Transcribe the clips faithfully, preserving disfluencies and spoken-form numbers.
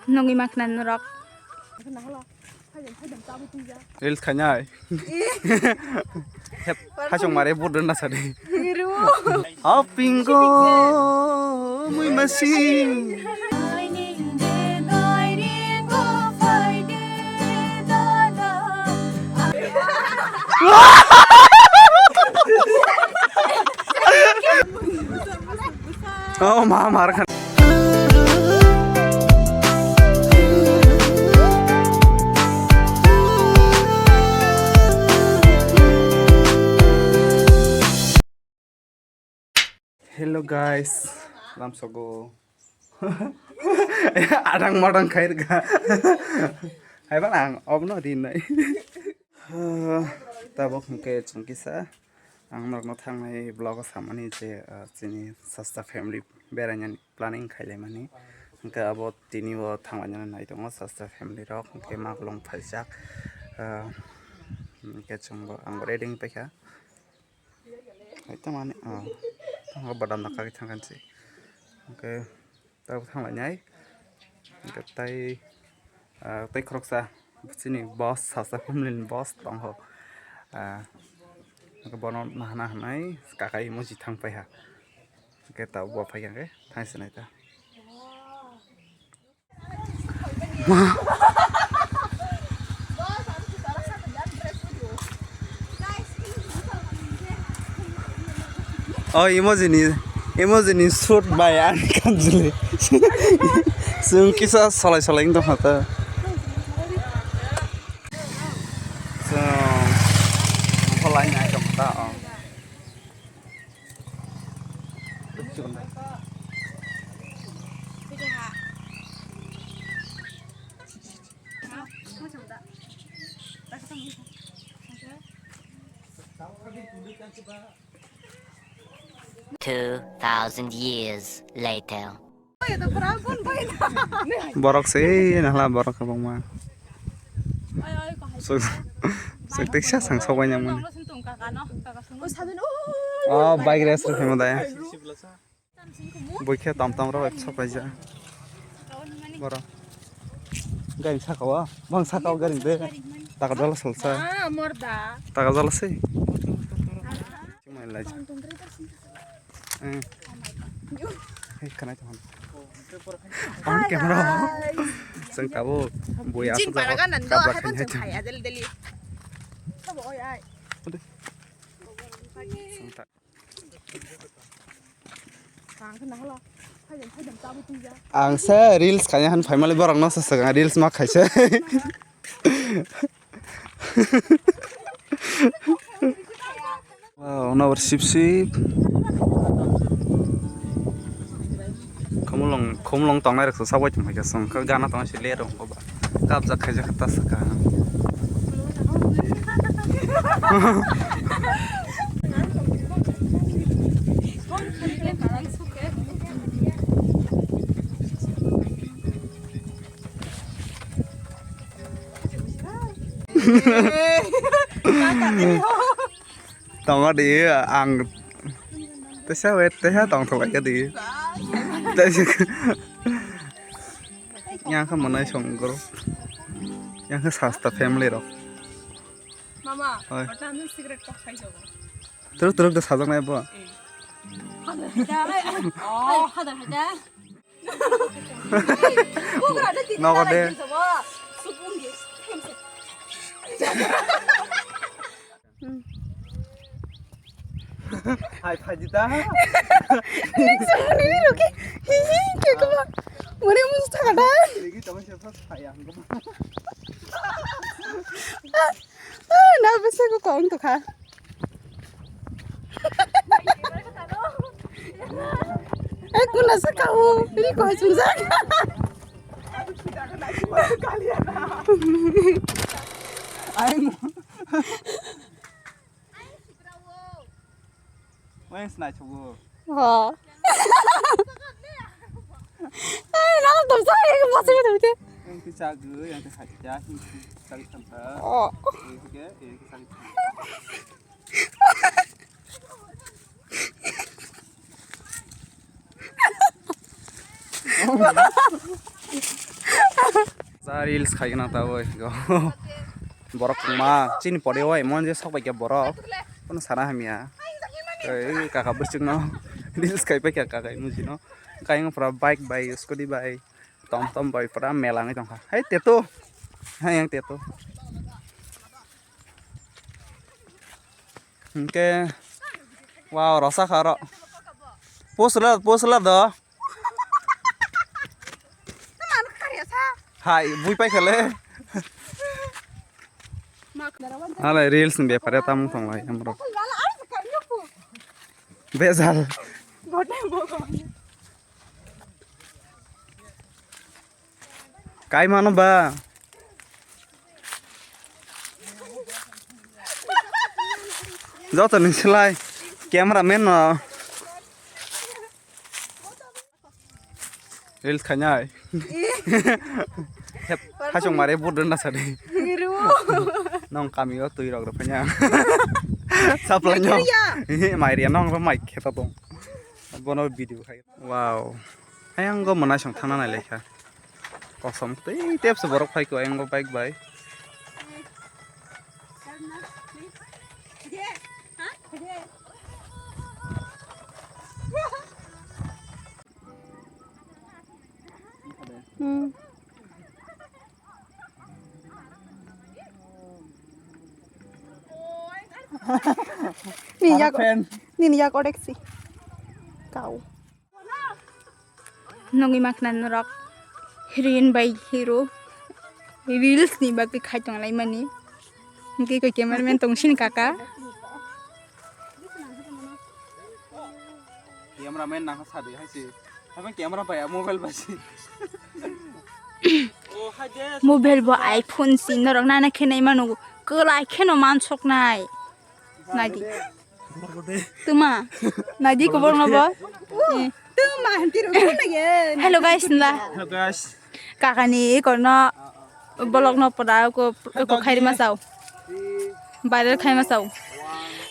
Nungwi makhna norok. Reels khainai. Hep, hachong mare budon na sadi. Apingo mui masi. Oh, ma, mar khan. Hello guys, lamsogo. Adang madang khairga. Haiba ang obno rinai. Tabok hwnkhe chwng kisa ang norokno thangnai vlog o samani je, ah, chini Sasta family berainani planning khailaimani. Hwnkhe abo tini o thanglainani nai tongo Sasta family rok, hwnkhe maglong phaijak. Ah, hwnkhe chwngbo angbo ready wng paikha. Hai tamani, ah, tamo badam nokha khe thangkha se. Hwnkhe tabuk thanglainai. Hwnkhe tai, ah, tei khoroksa chini boss, Sasta family ni boss tongkho. Ah, hwnkhe bono nahana hinwi kakai emoji thang paiha. Hwnkhe tabuk bo phaikha hwnkhe thangsinai ta. Ma. Oh, emoji ni, emoji ni shoot bai ani kanjili. Chwng kisa salai salai wng tongkha ta. Chwng phalai nai tongkha ta, oh. Two thousand years later. Borok se nahla borok kwbangma. Suk, suk teksa sang sok bai nang mani. Oh, bike race rw phaima dai. Buikhe tom tom rw bai sok paijak. Borok. Gari saka o, bang saka o gari de. Taka jala salsa. Taka jala se. Ang. Hei, kanai tong. On camera. Sang tabuk. Buya. Jin asuk paraga nando, kabra hai pun khainai chung tong. Hai, adel deli. Sabo, oi, ai. Ode. Sang ta. Ang khe nahalo. Hai, hai, hai, tabu tuja. Ang se reels kanya han family borok no sa sa reels ma khaise. Wow, nabor sip sip. Khumulwng, khumulwng tongnai rok sa sabai tong kha, song kha gana tong si le rong ba. Kap jak khai jak ta sa kha. Tongo di, ang teisa wet, teisa tong thok lai di. Teisa. Yang kha manai song group. Yang kha sasta family rok. Mama, oi. Hota ami cigarette kok khai jogo. Turuk turuk da sajak nai bo. Eh. Oh, hada hada. Nogo de. Hai, phaidi ta. Neng songni ni ruki. Hi, hi, ke ko. Mone mus thaka da. Egi tama se phas phai ang ko. Ah, na bese ko kong to kha. Eh, kuna sa ka o. Ni ko chungjak. Ai. Weng snai chugo. Ho. Ai, na dam sa, ai, ma se dam te. Yang ti chagu, yang ti khacha, yang ti sari thamsa. Oh. Yang ti ke, yang ti sari thamsa. Ja reels khaigwna taboi go. Borok kwma chini pore oi mon je sok bai khe borok. Kono sana hamya. Ei kaka bwswkno reels khai pai kha kaka mujino. Kayang pura bike bai, scooty bai, tom tom bai pura mela wngwi tongkha. Hai teto. Hai yang teto. Hingke wow, rosa kharo. Post la, post la do. Hai, bui pai khale. Halai reels ni bepare tamung tong lai amro. Bejal. Kai mano ba? Joto ni slai camera man no. Reels khainai. Hep, hachung mare bud na sadi. Nong kami o tui rok rok phanya. Saplai nyo. Mai riya. Mai riya nong ro mai kheta tong. Bono video khai. Wow. Ayang go mwnai song thangna nai lekha. Kosom tei tep se borok phai ko ayang go bike bai. Hmm. Nini yak, nini yak odeksi. Kau. Nogwi mankha norok heroine bai hero reels ni bagwi khai tonglaimani. Hwnkhe koi cameraman tong sini kaka. Cameraman nang sadi hai se. Apa camera bai mobile bai se. Mobile bo iPhone si norok nana khenai mano kwlai kheno mansoknai. Nadi. Tuma. Nadi kubur no bo. Eh. Tuma hanti ro na ye. Hello guys nla. Hello guys. Kakani iko no vlog no pada ko ko khairi ma sao. Viral khai ma sao.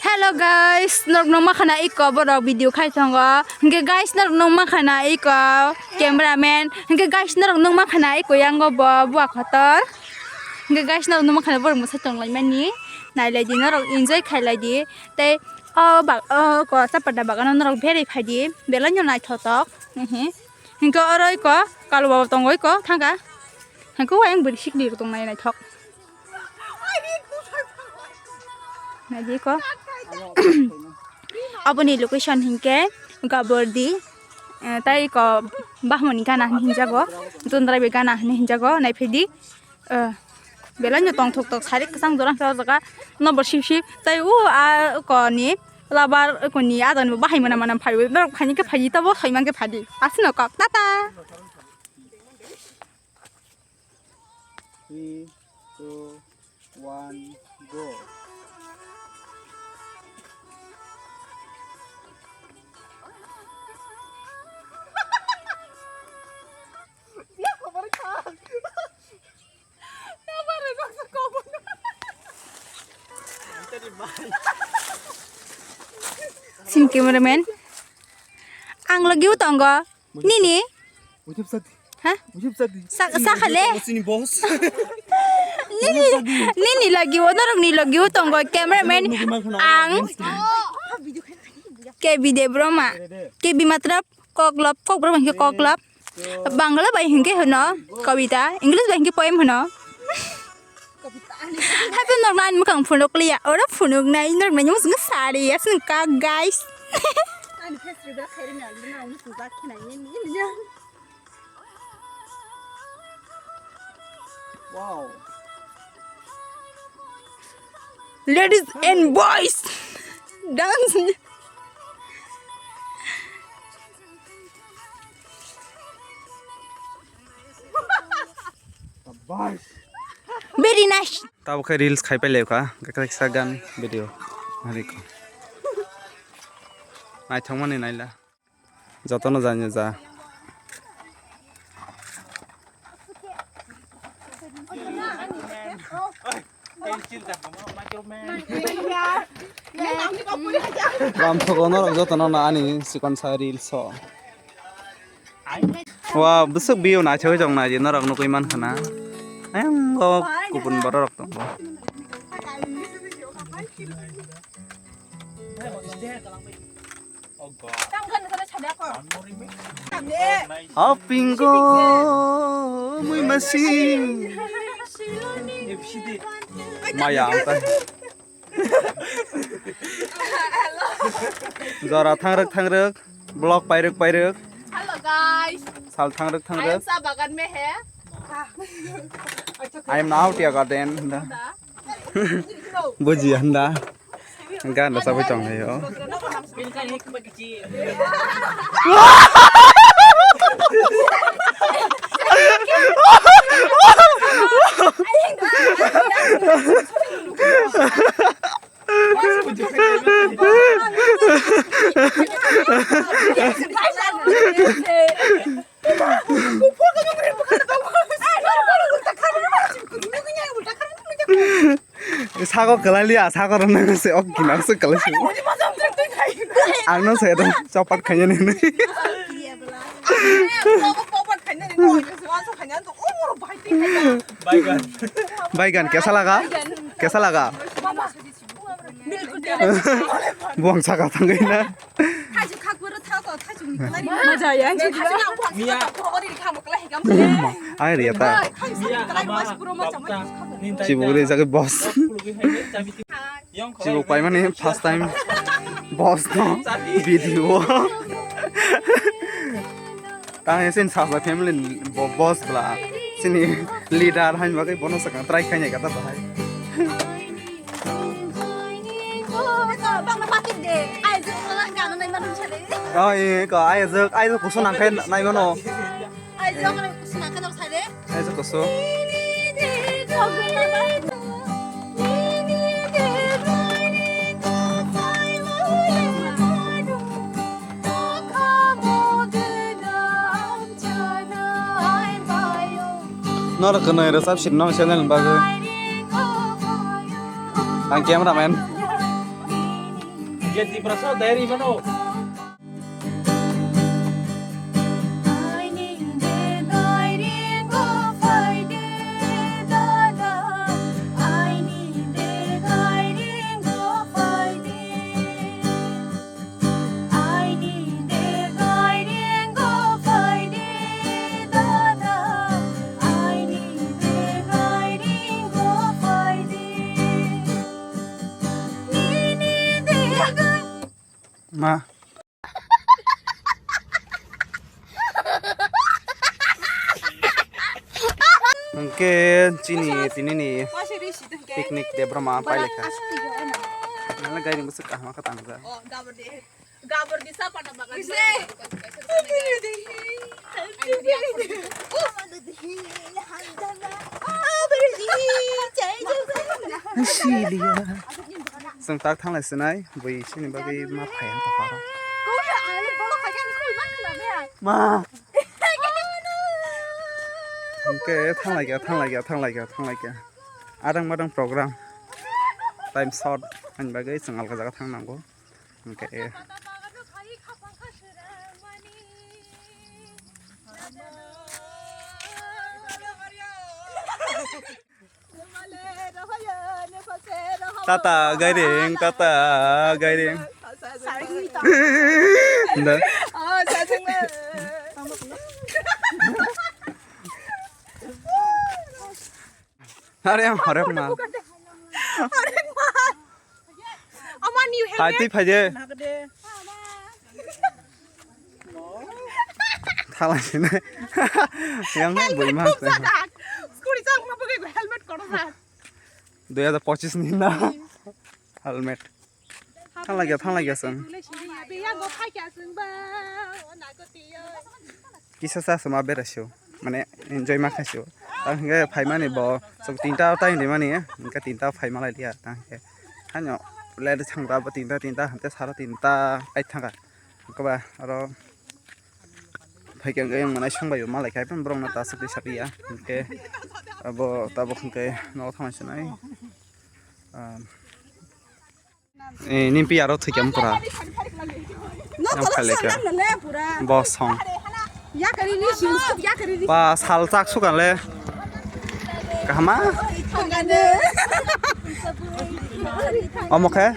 Hello guys, norok no makhana iko borok video khai tongo. Hingke guys norok no makhana iko cameraman. Hingke guys norok no makhana iko yango bo buak hotor. Hingke guys norok no makhana borok mwsai tonglaimani. Nailai di norok enjoy khailai di. Tei o bag o ko chapata bagano norok berwi phaidi belai no naithotok. Hihi. Hinkhe oro iko kalo baba tongo iko thangkha. Hinkhe o ayang bwrwi sikli rok tongnai naithok. Naidi iko. Aboni location hinkhe Gabordi. Eh, tei iko Bahmoni gana hinwi hinjago. Dondrai bai gana hinwi hinjago. Naiphaidi. Eh, belai no tongthok tok sari kwchang jora khe o jaga nobor sip sip tei o a koni labar koni adani bo bahai mwnam mwnam phaiwi norok phaini khe phaidi tobo soi mankhe phaidi aswk no kok tata. Three, two, one, go. Sin cameraman. Ang lagi o tongo. Nini? Ujab sadi. Ha? Ujab sadi. Sa-, sakhale? Sini boss. Nini, nini lagi o, norok ni lagi o tongo cameraman. Ang. K B Debroma. K B matlab koklop, kokborok hinkhe koklop. Bangla bai hinkhe hwno kobita, English bai hinkhe poem hwno. Haikhe norok nani mwkhang phunuk liya, oro phunuk nai norok nani mwswngkhe sari aswk kak guys. Ani face reveal khairoknai norok mwswng jak khe nai nini. Wow. Ladies and boys, dance. Very nice. Tabuk khe reels khai pailai kha, kaisa gan video. Hariko. Naithokmani naila. Jotono jani ja. Lamsogo norok jotono na ani sikonsa reels o. Wa bwswk view naithok jong nai di norok nugwi mankha na. Ayang go kubun borok rok tongo. Apingo mui masi. Maya ang ta. Jora thangrwk thangrwk, vlog pairwk pairwk. Hello guys. Sal thangrwk I am thangrwk. Sa bagan mein hai. I am now tea garden. Buji handa. Ganda sabai tong hai o. Sago kwlai liya, sago rwna se ok gina se kwlai se. Ang no se do chopat khanya ni. Baigan kesa laga? Kesa laga? Buang saka tangwi na. Thaichuk khakpuru thao to, thaichuk ni kwlai ni. Maja ya, thaichuk ni ang buang saka khoro ori kha mo kwlai hikam. Ai riya ta. Thaichuk ni kwlai ni mas puro ma chamai khakpuru. Chibuk ri jagwi boss. Chibuk paimani first time boss no video. Tang sin sasa family ni bo-, boss bla. Sini leader han bagwi bono sakang try khainai kata bahai. Oh, eh, ko, ai jok, ai jok kusu nang khe nai mano. Ai jok kusu nang khe nang sai de. Ai jok kusu. Norok kwnwi rwchap sirino channel ni bagwi. Ang cameraman. Aini begai ringo phaidi dada, aini begai ringo phaidi. Nini begai. Ma. Hwnkhe chini tinini picnic Debbarma pailekha. Nala gairing bwswk kaham khe tangjak. Gabor di sapata bagan. Chwng tak thanglai sinai, bui sini bagwi ma phai ang ta paro. Ma. Hwnkhe thanglai kha, thanglai kha, thanglai kha, thanglai kha. Adang madang program. Time short, ani bagwi chwng alga jaga thang nango. Hwnkhe. Tata gairing, tata gairing. Nda. Are ang horek ma. Horek ma. Ama new helmet. Hai twi phai de. Nagde. Thalai sini. Yang bui ma. Helmet kok jadak. Scooty chang ma bagwi helmet koro jak. Dui hajar pochis ni na. Helmet. Thanglai kha, thanglai kha chwng. Kisa sa suma berai sio, mane enjoy ma khai sio. Tang hwnkhe phaimani bo chwng tinta tai hinwi mani, hwnkhe tinta phaima lai liya tang hwnkhe. Haino late thangba bo tinta, tinta hwnkhe sara tinta ai thangkha. Hwnkhe ba aro phaikhe hwnkhe yang manai songbai ma lai kha, borokno ta swkli sapiya. Hwnkhe abo tabuk hwnkhe nogo thangna sinai. Ah, Eh, nini pi aro thwi khe ampora. Yang phai lai kha. Boss song. Yakarwi ni sing, yakarwi ni. Ba sal chak sukan le. Kahama? Thangane. Omo khe?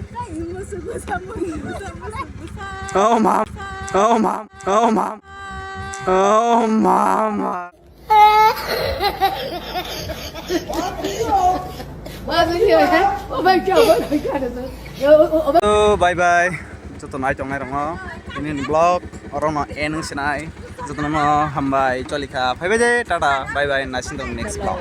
Oh mam. Oh mam. Oh mam. Oh mama. Oh my God, oh my God. Oh, oh, oh. So, bye bye. Joto nai tongnai rongo. Ini vlog orono end sinai. Joto no hambai cholikha. Bye bye, tata. Bye bye. Naising tong next vlog.